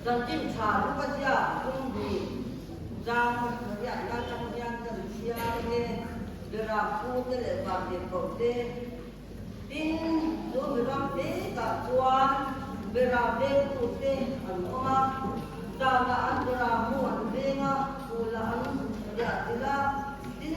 Chanchin tha Luka ziak kum hnih chang riatna atang hian kan chhiar nge Beram pute leh vantirhkoh te. Tin, chu miram vekah chuan Beram vengtute an awm a, zanah an Beram mu an veng a, phulah an riah chilh a, tin,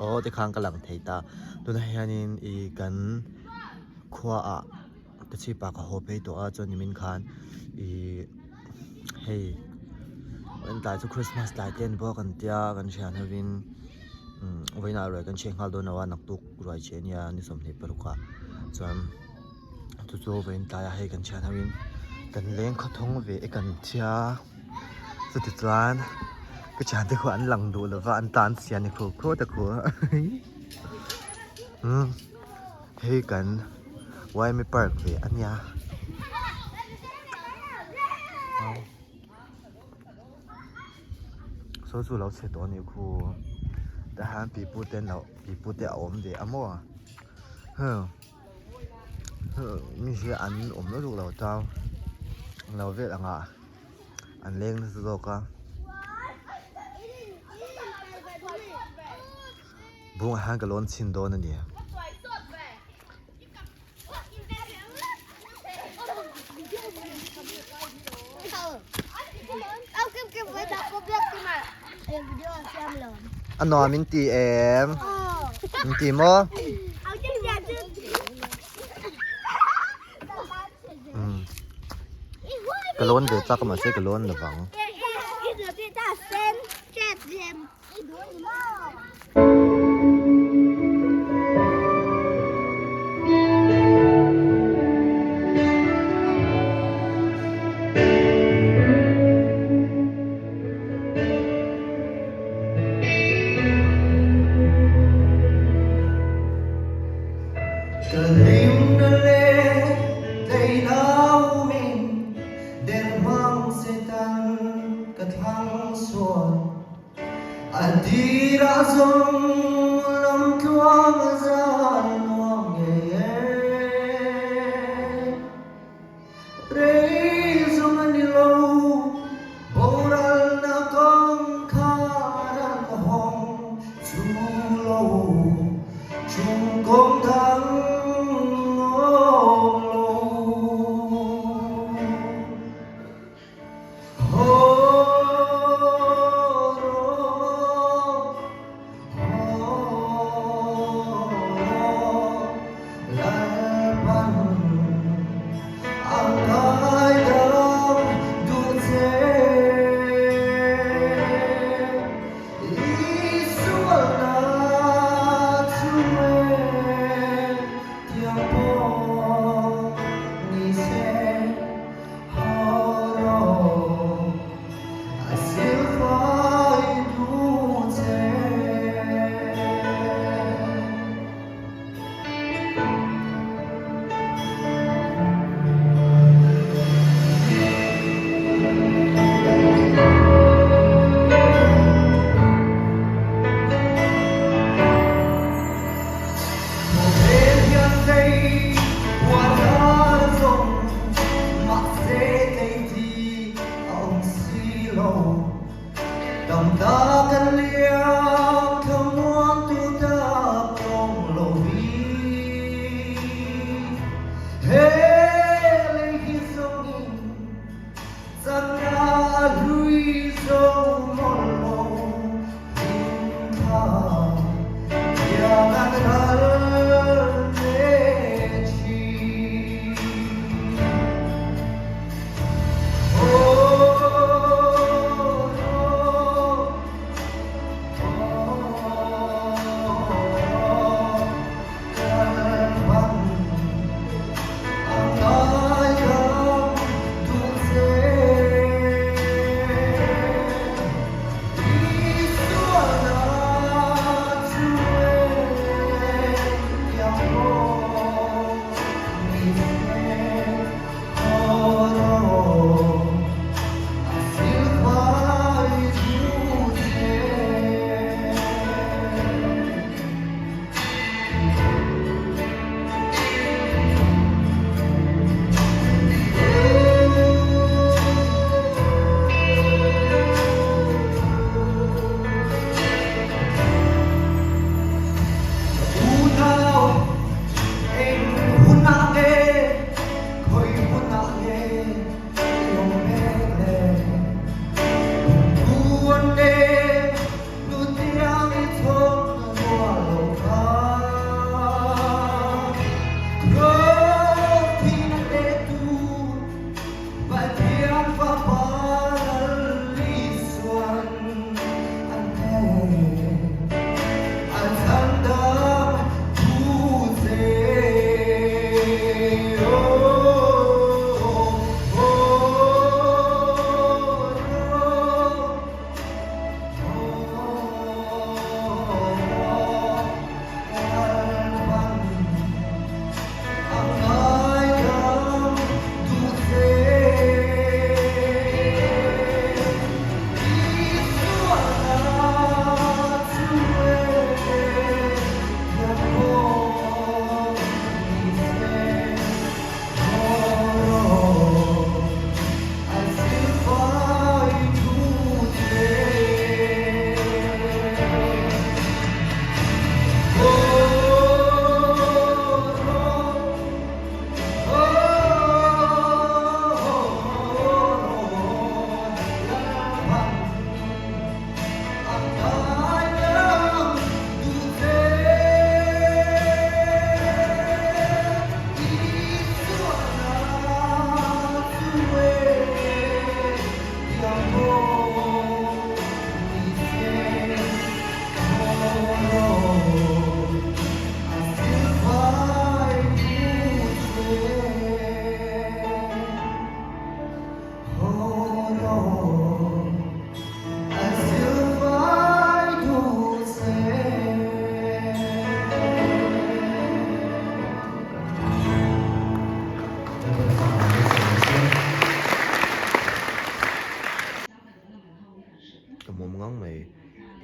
Aw tikhan ka lang thei ta tunah hianin ih kan khuaah ka chhip ah ka haw phei tawh a chuan nimin khan ih hei an tlai chu christmas tlai te an bawk an tia kan thian hovin umm vawiinah ruai kan chhiat nghal dawn lo a naktuk ruai chhiah ania ni 26 ah chuan chu chu vawiin tlaiah hei kan thian hovin kan leng khawthawng ve e kan thia chuti chuan ka thiante khu an lang duh lova an tan chhia ni khu khu ta khu umm hei kan yma park ve ania saw chu lo chhe tawh a nih khu tah hian pipu te an lo pipu te a awm ve a maw huh mi hi an awm lutuk lo tau lo vel ang ah an leng nasa zawk a. Bungah hian ka lawn chhin dawn a ni. A nuam in ti em? In ti maw? Ka lawn ve chak a mahse ka lawn lovang. Ka hlimna leh tleilaumin der hmang setan ka thlang sual. A tirah zawng lam tluang a zai nuam ngei e. Rei zawng a ni lo, boralna kawngkhar an hawng chu lo, chung kawng dang awm lo.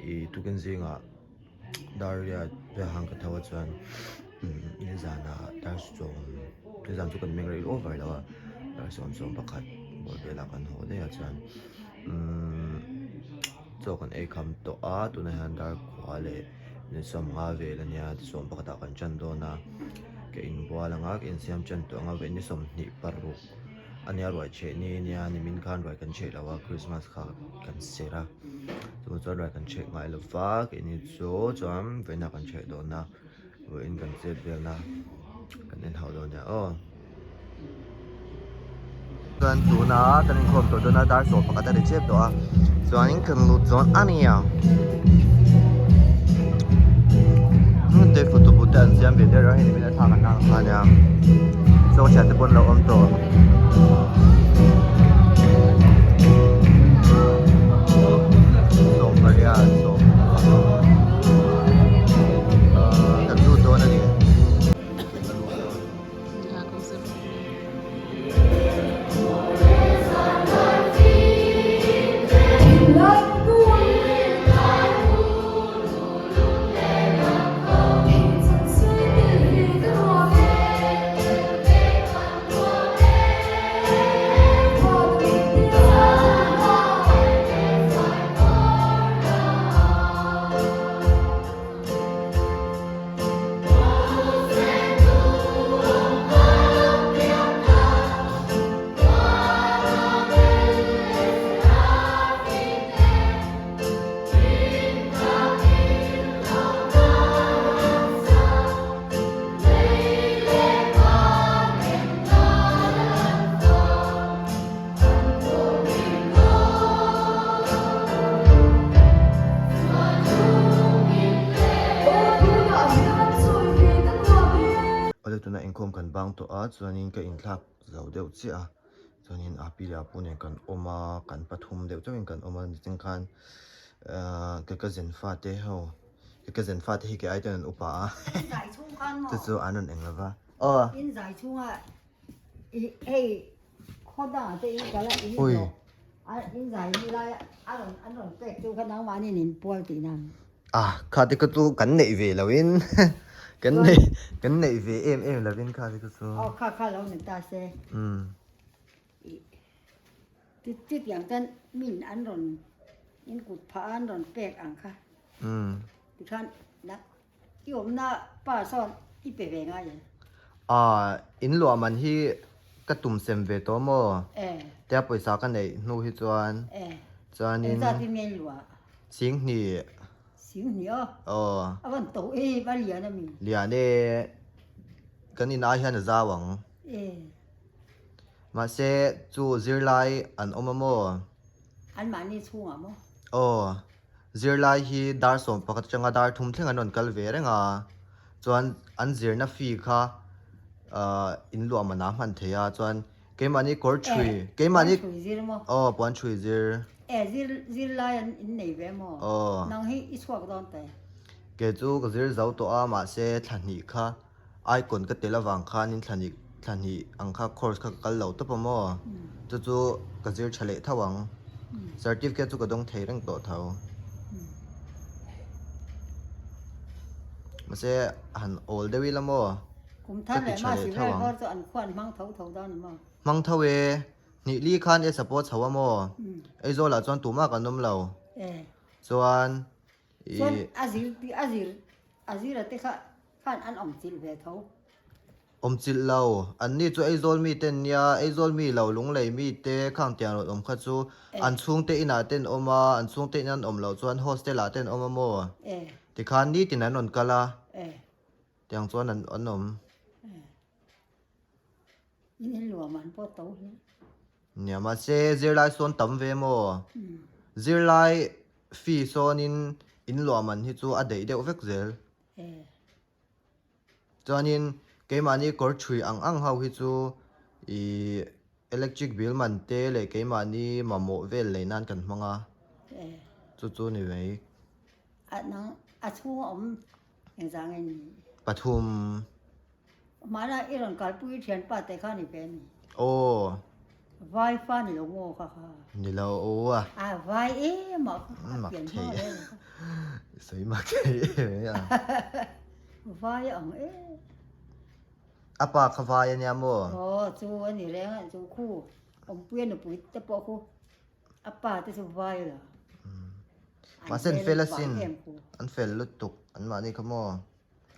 Ih tukin zingah dar riat velah khan ka tho a chuan nizanah dar sawm nizan chu kan meng rei over lo a dar sawm sawm pakhat bawr velah kan haw daih a chuan umm chaw kan ei kham tawh a tunah hian dar khua leh ni sawmnga vel ania sawm pakhatah kan tan dawn a ka inbual ang a ka insiam tan tawh ang a ni 26 ania ruai chheh ni ania nimin khan ruai kan chheh lo a Christmas kha kan serh a chuvang chuan ruai kan chheh ngai lo va keini chu chuan vawiinah kan chheh dawn a vawiin kan chet vel a kan en hauh dawn nia aw. Chuan tuna kan inkhawm tawh dawn a dar 11 a ri chep tawh a chuanin kan lut zawn a ni ang te photo booth te an siam ve der a hei nimin a thlak an lak ang kha ania chaw thian te pawh an lo awm tawh. Sawmpariat sawm ahh kan lut dawn a ni. Awle tuna inkhawm kan bang tawh a chuanin ka inthlak zo deuh chiah a chuanin a pi leh a pu nen kan awm a kan pathum deuh chauhin kan awm a nitin khan ahh ka cousin fate ho ka cousin fate hi kei ai chuan an upa a chu chu an rawn eng lova aw. I hei khaw dangah te in kal a in zawh a in zai ni lai a rawn an rawn pek chu kha nangmahni in pual tihna. Ah kha te kha chu kan neih ve lo in kan neih kan neih ve em em lo in kha te kha chu. Aw kha kha lo ni ta se. Umm. I ti ti tiang chuan min an rawn in kut phah a an rawn pek ang kha. Umm. Tikhan nak I awmna pa sawn i pe ve ngai em? Aaa, in luah man hi ka tum sem ve tawh maw? E. Tia pawisa ka neih hnu hi chuan. E. Chuanin. Engzat in nge in luah? Singhnih. Singhnih aw? Aw. A van to e, va lian a mi? Lian e, kan in ai hian a zau ang. E. Mahse, chu zirlai an awm a maw? Anmahni chhungah maw? Aw. Zirlai hi dar 11 atanga dar 3 thleng an rawn kal ve reng a, chuan an zirna fee kha in luah man ah hman thei a, chuan keimahni kawr thui, keimahni, Puan thui zir maw? Aw, puan thui zir. E, zir, zirlai an in nei ve maw? Aw. Nang hi i chhuak dawn teh? Kei chu ka zir zo tawh a, mahse thla hnih kha icon ka tel avang khanin thla hnih, thla hnih ang kha course kha ka kal lo tawp a maw? Chu chu ka zir tha leh tho ang. Certificate chu ka dawng thei reng tawh tho. Mahse han awl deuh ila maw? Kum thar leh mah si vel hawr chu an khuan hmang tho tho dawn a maw? Hmang tho e. Hnih li khan e support chho a maw? Aizawlah chuan tumah kan awm lo. Chuan i. Chuan a zir a zir a zira te kha Khan an awm chilh ve tho. Awm chilh lo. An ni chu Aizawl mi te an nia, Aizawl mi lo Lunglei mi te khang tiang rawn awm kha chu an chhungte inah te an awm a, an chhungte in an awm loh chuan hostel ah te an awm a maw? Tikhan nitin an rawn kal a, tiang chuan an an awm. In in luam an pawh to hle. Nia, mahse zirlai sawn tam ve maw? Zirlai fee sawnin in luah man hi chu a daih deuh vek zel. Chuanin keimahni kawr thui ang ang ho hi chu ih electric bill man te leh keimahni mamawh vel lei nan kan hmang a, chu chu ni mai. A nang a chhung a awm engzah nge ni? Pathum. Mahna i rawn kalpui thianpa te kha ni ve a ni. Aw. Vai fa ni lo maw kha kha? Ni lo aw a. A vai em a kha a pian hma reng kha. I sawi mak thei em mai a. Vai a ang e. A pa kha vai a nia maw? Aw chu a ni reng a, chu khu awmpuia nupui te pawh khu a pa te chu vai a lo. Mahse an fel asin, an fel lutuk an mahni kha maw.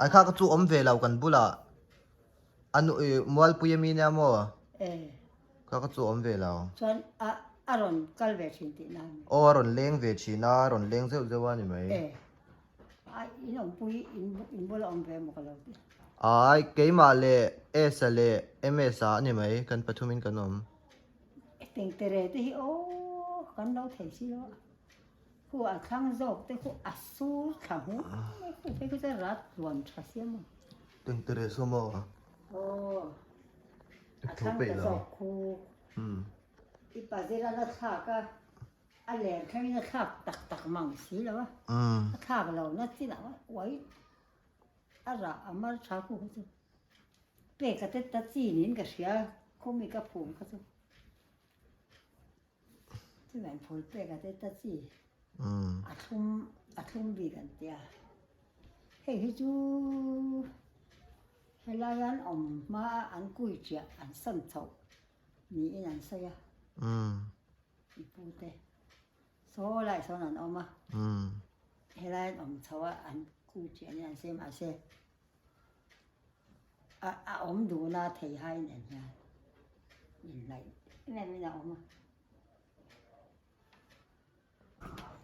Ai kha ka chu awm ve lo kan bulah a nu i mualpui ami nia maw? E. Kha ka chu awm ve lo. Chuan a a rawn kal ve thin tih na ami? Aw a rawn leng ve thin a, a rawn leng zeuh zeuh a ni mai. E. A in awmpui in in bula awm ve maw ka lo ti. Ai keimah leh S-a leh MS-a a ni mai kan pathumin kan awm. Tengtere te hi aw kan lo thei si lo a. Khu a thlang zawk te khu a sur thla hmur mai khu phei khu chuan rat tluan tha sia maw. Tengtere saw maw? Aw a thlang ta zawk khu i pazir a la thlak a a ler thlengin a thlak tak tak mang si lo a a thlak lo na chinah uai a rah a mar tha khu kha chu pek a te ta chi niin ka hria khawmi ka phum kha chu. Chuan phul pek a te ta chi a thlum a thlum bik an tia. Hei hi chu helai an awm hma a an kui chiah an san chhoh niin an sawi a. I pu te saw lai sawn an awm a. Helai an awm chhoh a an kui chiah niin an sawi a mahse a a awm dun a thei hai nen hian inhnaih em em in a awm a.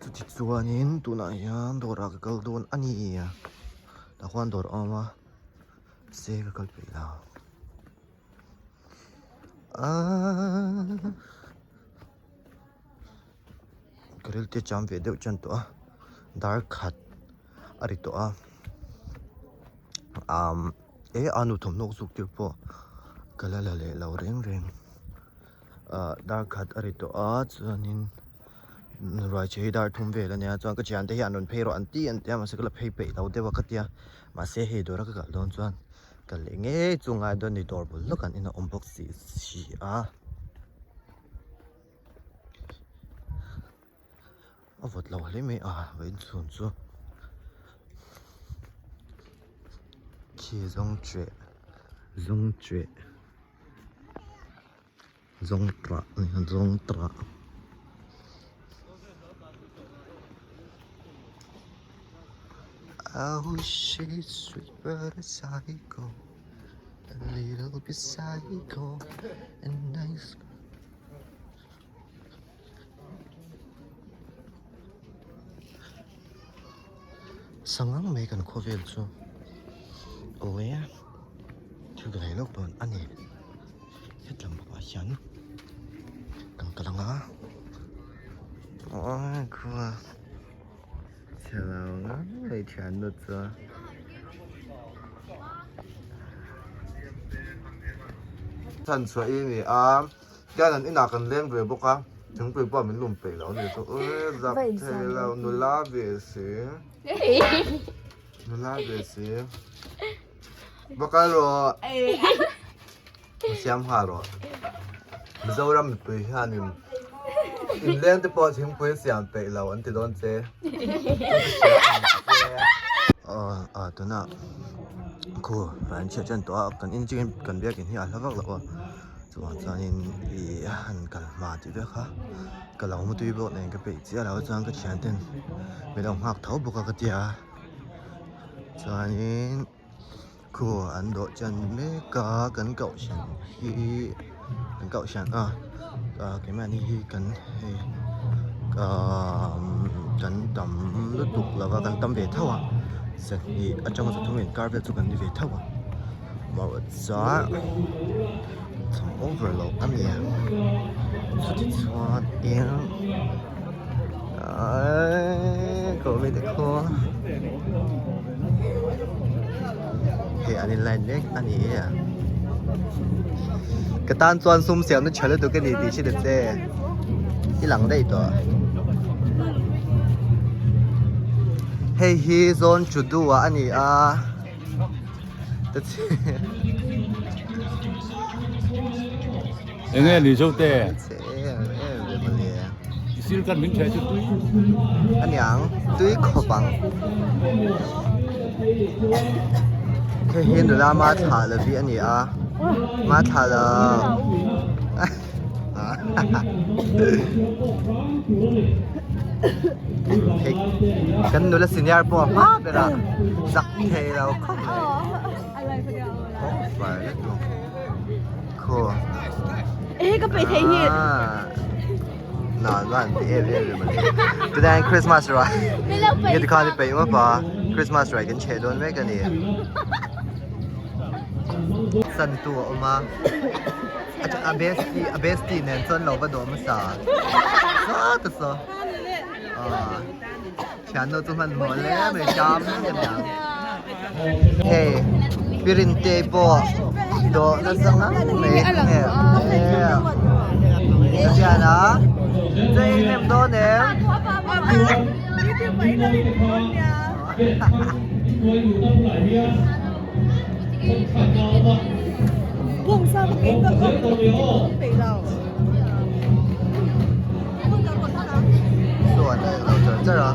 Chuti chuanin tunah hian dawrah ka kal dawn a ni tah khuan dawr a awm a se ka kal peih lo aaa ka ril te cham ve deuh tan tawh a dar khat a ri tawh a umm e a nu thawmhnaw zuk tir pawh ka la la leh lo reng reng ah dar khat a ri tawh a chuanin ruai che hi dar thum vel a nia chuan ka thiante hi an rawn phei rawh an ti an tia mahse ka la phei peih lo deuh a ka tia mahse hei dawra ka kal dawn chuan ka leh ngei chu ngai dawn a ni dawr bul lawk an in a awm bawk si si a. A vawt lo hle mai a va inchhung chu khi zawng cheh zawng cheh zawng trah zawng trah. Oh she's sweet but a psycho a little bit psycho and nice. Sangang mai kan khawvel chu awi a thil ka lei lawk dawn a ni hetlam bawkah hian kan kal ang a aw khua chhe lo ngang mai thiannu chu. Chhanchhuah i ni a. Tian an inah kan leng ve bawk a, thingpui pawh min lum peih lo a ni chu. Ui zak thei lo, nula ve si. Nula ve si. Va kal rawh. Va siam nghal rawh. Mizoram mipui hianin inleng te pawh thingpui siam peih lo an ti dawn che. Aw tunah khu an chhiat ṭan tawh a, kan in chikin kan biakin hi a hla vak lo a. Chuvang chuanin ih han kal hma tih vek kha ka lo mutui bawk nen ka peih chiah lo chuan ka thian ten min lo nghak tho bawk a ka tia chuanin khu an dawh chan mek a kan kohhran hi kan kohhran a keimahni hi kan hei ahh kan tam lutuk lo va kan tam ve tho a zahnih atanga zathum inkar vel chu kan ni ve tho a. Chuan thawm over loh a ni a chuti chuan eng aii ko mi te khaw hei an in line mek a ni a ka tan chuan sum siam na tha lutuk a ni tih hre ta che i lang daih tawh hei hi zawn chu duh ah a ni a. Enge ni zo te? Sir kan min theh chu tui. Aniang tui khawp ang. Hei hi nula ma thlah lovi a ni a, ma thlah lo. Hei kan nula senior pawh a hma ber a, zak thei lo khawp mai. Over lutuk. Khaw. Ehe ka peih thei hi. Na lan ti em em em ani. Tunah hian Christmas ruai. Nge tikhan i peih map a. Christmas ruai kan chheh dawn mek ani. San tu a awm a. A bestie a bestie nen chuan lo va dawh hmasa. Saw ta saw. Thiannu chu hmanhmawh hle mai ṭam em ang. Hei Pirinte pawh dawh nasa ngang mai nge ka hriat a chei hnem dawn em. Chuan a englo char char a.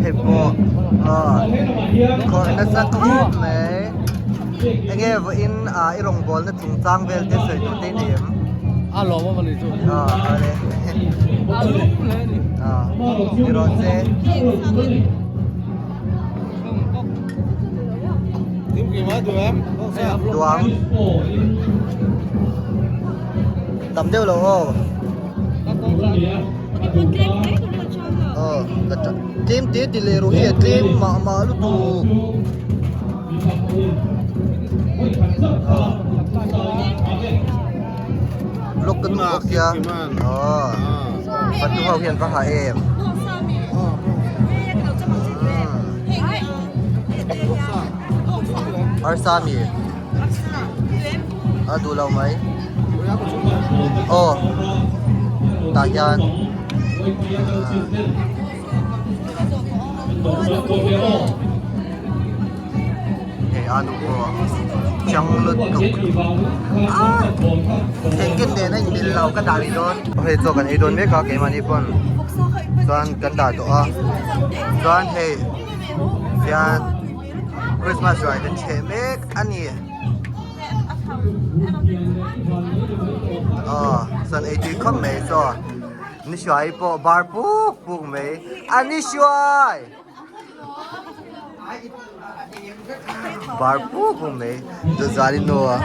Hei pawh khawrh nasa khawp mai. Enge vawiin ah i rawngbawlna chungchang vel te sawi tur te i nei em? A lawm a ni chu. A awle. A lum hle a ni. A ni rawh che. Duang. Tam deuh lo aw. Aw ka tha tlem te ti leh ru hi a tlem mah mah lutuk. Vlog ka duh bawk sia aw fatu ho hian va ha em. Arsa mi a duh lo mai aw tah hian Hei a nu pawh chang lutuk ah engtin nen a inmil lo ka dah rih dawn hei chaw kan ei dawn mek a keimahni pawn chuan kan dah tawh a chuan hei hian Christmas ruai kan chheh mek a ni aw chuan ei tui khawp mai chaw. Ni hruai pawh bar puk puk mai a ni hruai bar puk puk mai Dawzali nu a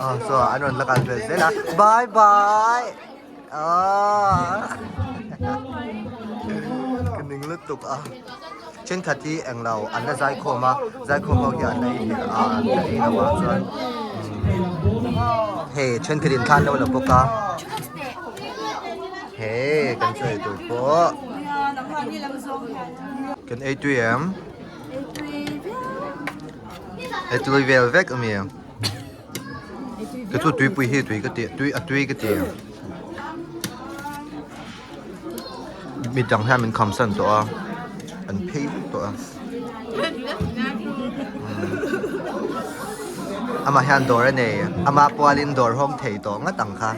ah saw an rawn la kal vel zel a bye bye ah ka ning lutuk a thenkhat hi englo an la zaikhawm a zaikhawm ho hi an la ei leh a an la ei lo a chuan hei thenkhat in thla an lo la bawk a hei kan sawi tur pawh kan ei tui em ei tui vel vek a mi ka chu tuipui hi tui ka ti tui a tui ka ti. Mi dang hian min khamsan tawh a an phei vek tawh a amah hian dawr a nei ama pualin dawr hawng thei tawh ngat ang kha.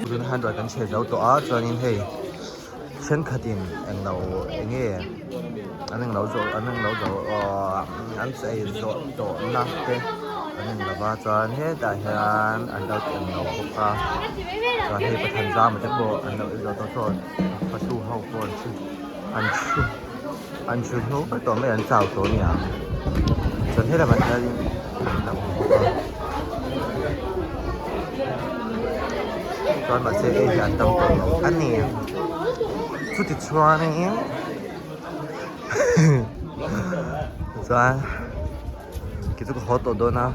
Tuna hian dawr kan chhe zo tawh a chuanin hei thenkhatin englo enge an englo zawh an englo zawh aww an chei zawh tawh na te an englo va chuan hetah hian an lo ti englo bawk a chuan hei pathan zama te pawh an lo ei zawh tawh sawn fatu ho pawh an thu an thu an thu hnu vek tawh mai an chau tawh a niang chuan helamah hianin an lo awm bawk a chuan mahse hei hi an tam tawh lo a ni chuti chuanin chuan kei chu ka haw tawh dawn a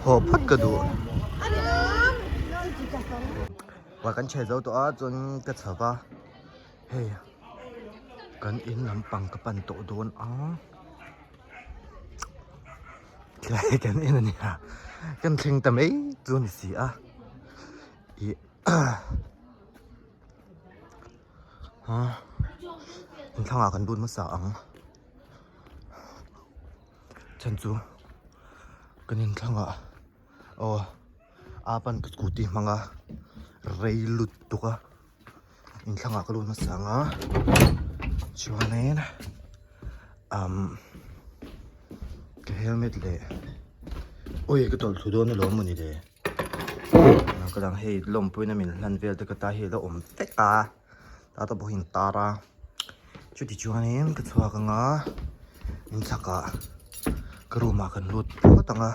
haw phawt ka duh. Wa kan chhe zo tawh a chuan ka chho va hei kan in lampang ka pan tawh dawn a. Khilai kan en a nia kan thleng ta mai chu a ni si a ih inthlangah kan lut hmasa ang chhan chu kan inthlangah aw a pan ka scooty hmang a rei lutuk a inthlangah ka lut hmasa ang a chuanin umm ka helmet leh awi ka tawlh thlu dawn alawm mawni le ka dang hei lawmpuina min hlan vel te ka ta hi a la awm vek a tah te pawh hi an tar a chuti chuanin ka chhuak ang a inchhakah ka room ah kan lut phawt ang a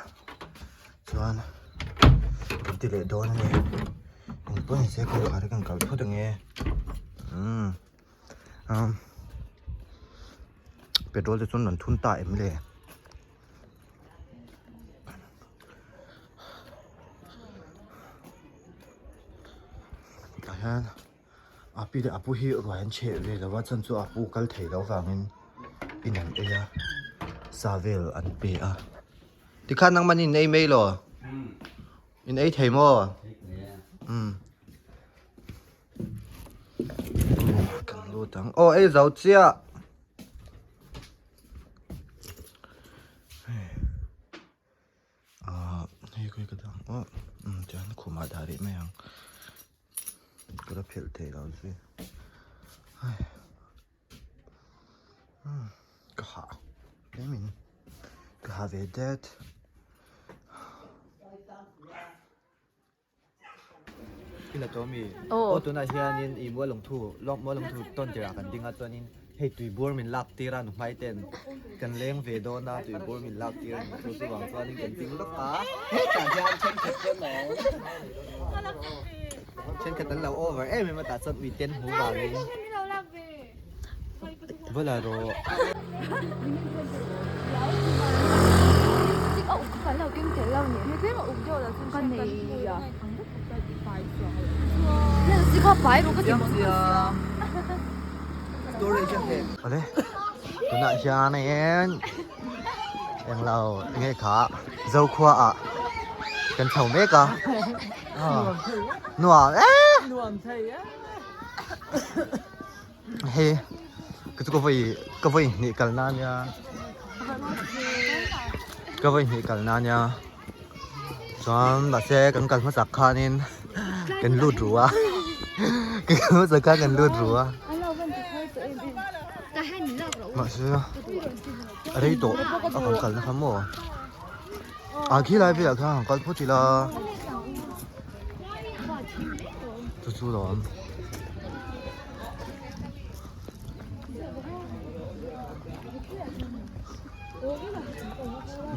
chuan kan ti leh dawn a ni engpawh ni se kawngkhar hi kan kalh phawt ang e umm umm petrol te chuan an thun ta em le. Tah hian a pi leh a pu hi ruai an chheh ve lo a chuan chu a pu kal thei loh avangin in an ei a sa vel an pe a tikhan nangmahni in ei mai lo in ei thei maw umm kan lut ang aw ei zo chiah. Ahh hei khawi ka dang aw umm chuan khumah dah rih mai ang ka la phelh thei lo zui hai umm ka hah tlemin ka ha ve det. I la tawh mi? Aw tunah hianin i mualawngthu mualawngthu tawn tirah kan ding a chuanin hei tuibur min lak tir a nuhmai ten kan leng ve dawn a tuibur min lak tir a chu chuvang chuanin kan ding lawk a hetah hian thenkhat chuan lo thenkhat an lo over em em a tah chuan ui ten hmu vangin va la rawh. Awle tunah hianin englo enge kha Zokhua ah kan chho mek a nuam e hei ka chu ka vawi ka vawi hnih kal na ania ka vawi hnih kal na ania chuan mahse kan kal hmasak khanin kan lut ru a kan kal hmasak khan kan lut ru a mahse a rei tawh a kan kalna kha maw a khilai velah khan han kal phawt ila chu chu lo awm.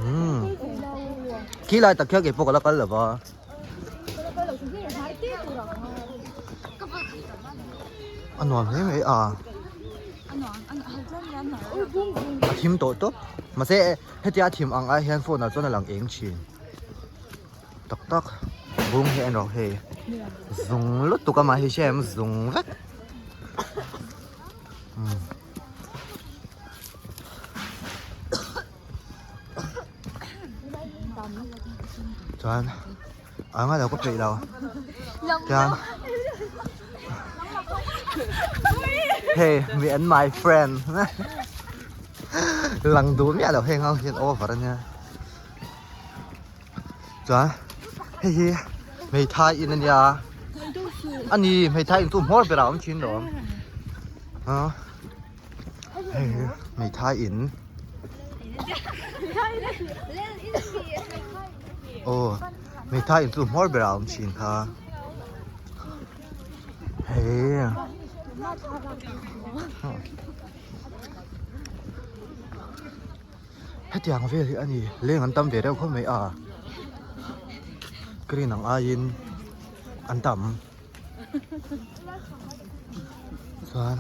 Umm khi lai tak khian keipawh ka la kal lo va a nuam hle mai a a thim tawh tawp mahse hetia a thim ang ai hian phone ah chuan a lang eng thin. Tak tak bung hi en rawh hei zung lutuk a mah hi hria em zung vek umm chuan a nga lo ka peih lo chuan hey me and my friend lang duh miah lo heng ho hian over ania. Chuan hei hi hmeithai in a nia a ni hmeithai in chu hmawr berah a awm thin lawm a hei hi hmeithai in aw hmeithai in chu hmawr berah a awm thin kha hei. Hetiang vel hi a ni leng an tam ve reuh khawp mai a green ang aiin an tam chuan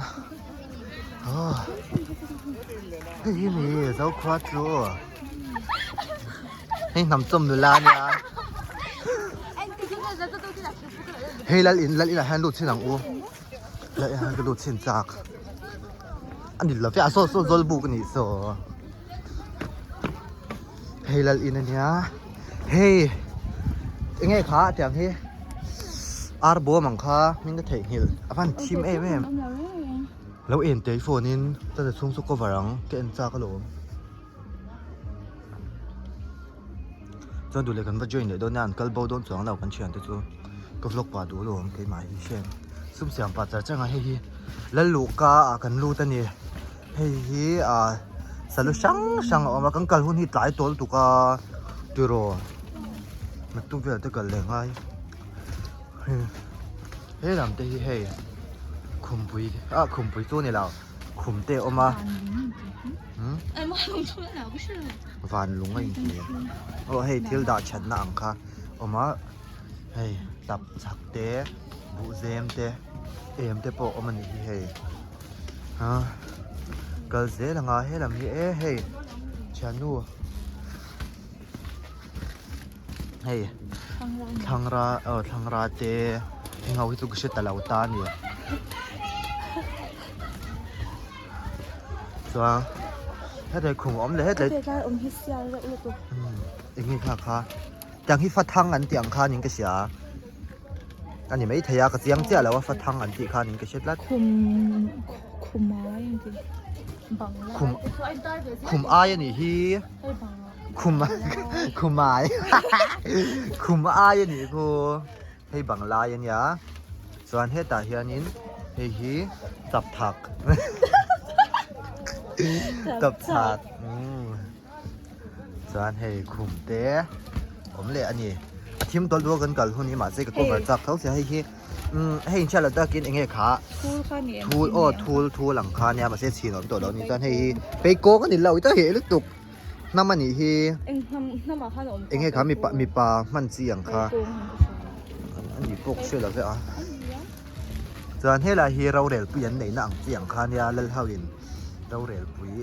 aw hei hi ni zokhua chu hei hnam chawm nula a nia hei lal in lal inah hian lut chhin ang u lal inah hian ka lut chhin chak. A ni lo ve a saw saw zawl buk a nih saw. Hei lal in ania hei enge kha tiang hi ar bawm ang kha hming ka theihnghilh a van thim em em lo en tei phone in chuan a chhung chu cover ang ka en chak alawm chuan duh leh kan va join leh dawn nia an kal bo dawn chuang lo kan thian te chu ka vlog pah duh alawm keimah hi hian sum siam pah char char ang a hei hi lal luhka ah kan lut a ni. Hei hi ah salu hrang hrang a awm a kan kal hun hi tlai tawl tuk a tiraw naktuk velah te kal leh ngai hei he lam te hi hei khumpui ah khumpui chu a ni lo khum te a awm a van lung a inti aw hei thil dah that na ang kha a awm a hei tap chhak te buhzem te em te pawh a awm a nih hi hei. A kal zel ang a helam hi e hei thiannu hei thlangra aw thlangra te heng ho hi chu ka hre ta lo ta a ni chuan hetlai khum a awm leh hetlai eng nge kha kha tiang hi fathang an tih ang khanin ka hria. A ni maithei a, ka chiang chiah lo a fathang an tih khan in ka hre tlat. Khum khum ai an ti bangla Khum khum ai a nih hi. Khum khum ai khum ai a nih khu hei banglai a nia chuan hetah hianin hei hi chapthak chapchhak Chuan hei khum te awm leh a ni. A thim tawl duh a kan kal hun hi mahse ka cover chak tho sia hei hi umm hei inchhiat loh takin eng nge kha thul aw thul thul ang kha ania mahse chhin awm tawh lo a ni chuan hei hi peikawng a ni lo ita heh lutuk hnam a nih hi eng nge kha mipa mipa hman chi ang kha a ni pawh ka hre lo ve a chuan helai hi rorelpui an neihna ang chi ang kha ania lalho in rorelpui.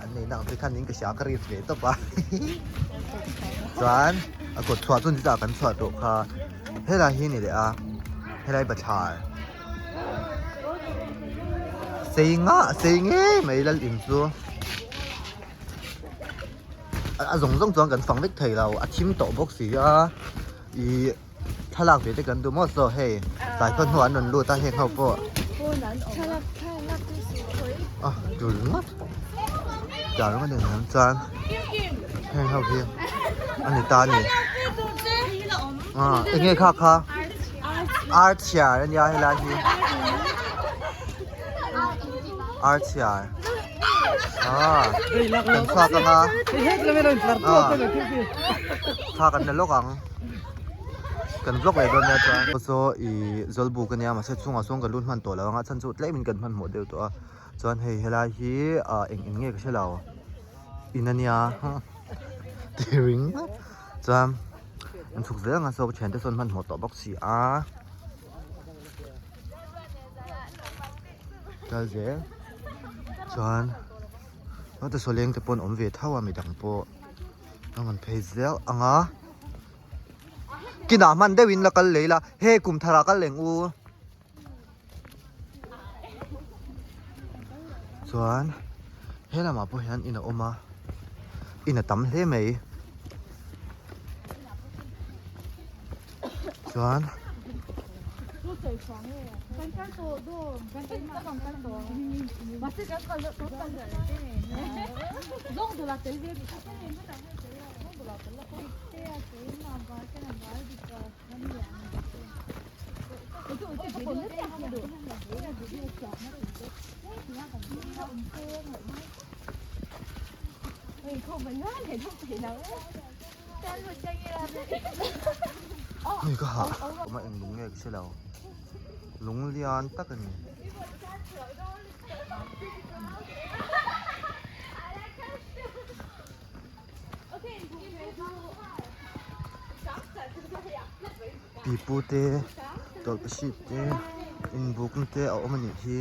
An nei nang te khan in ka hria ka rif ve tawp a chuan a kawt chhuah chu chutah kan chhuah tawh kha helai hi ni leh a helai bathlar sei ngah sei ngei mai lal in chu a zawng zawng chuan kan fang vek thei lo a thim tawh bawk si a ih thlalak ve te kan duh maw saw hei tlai khaw hnuah an rawn lut a heng ho pawh a tul ngawt tlai ringawt a ni ang chuan heng ho hi a ni ta a ni eng nge kha kha ar chhiar a nia helai hi ar chhiar kan chhuak ang a thla kan la lawk ang. Kan vlog leh dawn nia chuan saw ih zawlbuk ania mahse chhungah sawn kan lut hman tawh lo ang a chhan chu tlem in kan hmanhmawh deuh tawh a chuan hei helai hi ah eng eng nge ka hre lo in ania ti ringawt chuan an chhuk zel ang a saw ka thiante sawn hmanhmawh tawh bawk si a kal zel chuan heta sawleng te pawh an awm ve tho a midang pawh a rawn phei zel ang a. Kinah hman deuhin la kal lei la, he kum tharah kal leng u. Chuan he lamah pawh hian in a awm a, in a tam hle mai. Chuan Hei ka hah awm a eng lung nge ka hre lo lung lian tak a ni. Pipu te tawlhpahrit te inbukna te a awm a nih hi.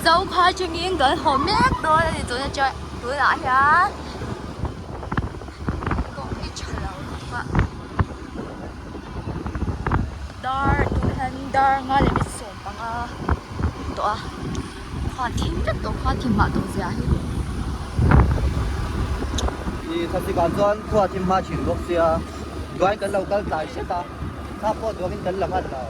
Zo kha chungin kan haw mek dawn a ni tuna chuan. Tunah hian kawng hi tha lo lutuk a dar tunah hian dar nga leh minute 15 tawh a khua thim vek tawh khua thim hmah tawh zia hi. Ih thlasik ah chuan khua thim hma thin bawk sia duain kan lo kal tlai hret a thla pawh duangin kan la hman lo.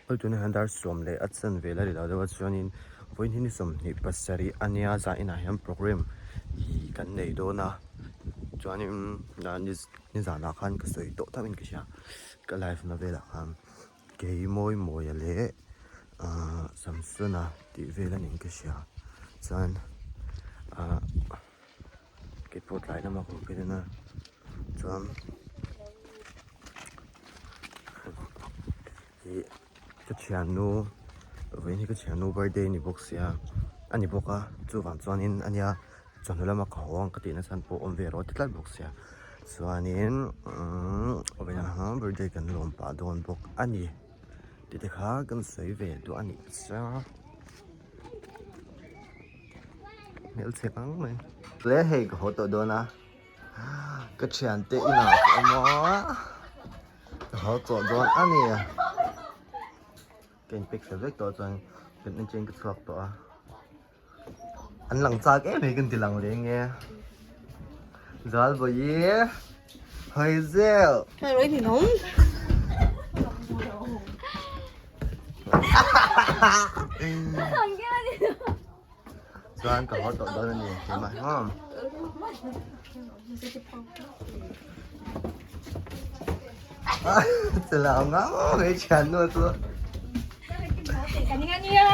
Hei tunah hian dar sawm leh a chan vel a ri lo deuh a chuanin vawiin hi ni 27 a nia zan inah hian programme ih kan nei dawn a chuanin nizanah khan ka sawi tawh tho in ka hria ka live na velah khan. Kei mawi mawia leh ahh Samsona tih vel a niin ka hria chuan ahh keipawh tlai lama ka awm phei a chuan ih ka thiannu vawiin hi ka thiannu birthday a ni bawk sia a ni bawk a chuvang chuanin a nia chawhnu lama ka haw ang ka tih nachhan pawh awm ve rawh a ti tlat bawk sia. Chuanin umm birthday kan lawm pah dawn bawk a ni tih te kha kan sawi ve duh a nih chu hmelchhe ang mai tle hei ka haw tawh dawn a ka thiante inah ka awm a ka haw tawh dawn a ni ka in pack fel vek tawh chuan kan encheng ka chhuak tawh a. An lang chak em mai kan ti lang leh nge. Zalbawi hawi zel. Hawi ni nom. Chuan ka haw tawh dawn a ni keimah hi maw. Chela ang ang mai thiannu chu. Ka ning a nia.